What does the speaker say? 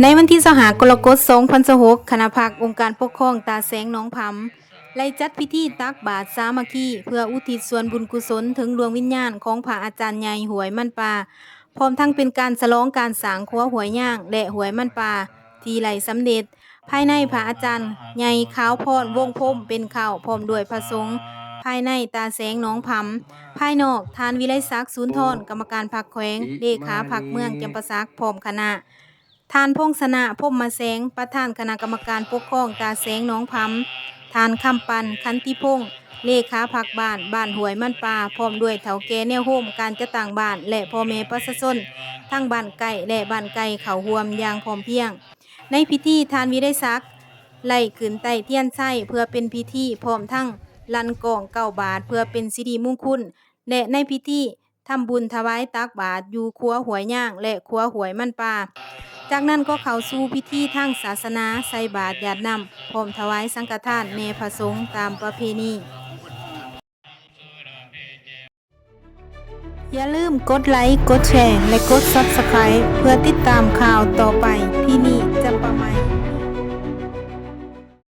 ໃນວັນທີຊາວຫ້າ ກໍລະກົດ ສອງພັນຊາວຫົກ ຄະນະພັກອົງການປົກຄອງຕາແສງໜອງຜຳ ໄດ້ຈັດພິທີຕັກບາດສາມັກຄີ ເພື່ອອຸທິດສ່ວນບຸນກຸສົນເຖິງດວງວິນຍານຂອງພະອາຈານໃຫຍ່ຫ້ວຍມັນປ່າ, ພ້ອມທັງເປັນການສະຫຼອງການສ້າງຂົວຫ້ວຍຍາງ ແລະ ຫ້ວຍມັນປ່າທີ່ໄດ້ສຳເລັດ. ພາຍໃນ ພະອາຈານໃຫຍ່ຂາວພອນ ວົງພົມ ເປັນເຄົ້າ ພ້ອມດ້ວຍພະສົງ ພາຍໃນຕາແສງໜອງຜຳ, ພາຍນອກ ທ່ານ ວິໄລສັກ ສູນທອນ ກຳມະການພັກແຂວງ, ເລຂາພັກເມືອງຈຳປາສັກ ພ້ອມຄະນະ, ທ່ານ ພົງຊະນະ ພົມມະແສງ ປະທານຄະນະກຳມະການປົກຄອງຕາແສງໜອງຜຳ, ທ່ານ ຄຳປັນ ຂັນຕິພົງ ເລຂາພັກບ້ານ ບ້ານຫ້ວຍມັນປ່າ ພ້ອມດ້ວຍເຖົ້າແກ່ແນວໂຮມການຈັດຕັ້ງບ້ານ ແລະ ພໍ່ແມ່ປະຊາຊົນທັງບ້ານໃກ້ ແລະ ບ້ານໄກ ເຂົ້າຮ່ວມຢ່າງພ້ອມພຽງ. ໃນພິທີ ທ່ານ ວິໄລສັກ ໄດ້ຂຶ້ນໄຕ້ທຽນໄຊ ເພື່ອເປັນພິທີ ພ້ອມທັງລັ່ນກ້ອງເກົ້າບາດ ເພື່ອເປັນສິລິມຸງຄຸນ ແລະ ໃນພິທີ ທຳບຸນຖວາຍຕັກບາດຢູ່ຂົວຫ້ວຍຍາງ ແລະ ຂົວຫ້ວຍມັນປ່າ. ຈາກນັ້ນກໍເຂົ້າສູ່ພິທີທາງສາສະໜາ ໃສ່ບາດຢາດນ້ຳ ພ້ອມຖວາຍສັງຄະທານແດ່ພະສົງຕາມປະເພນີ. ຢ່າລືມກົດໄລ, ກົດແຊ ແລະ ກົດ Subscribe ເພື່ອຕິດຕາມຂ່າວຕໍ່ໄປ. ທີ່ນີ້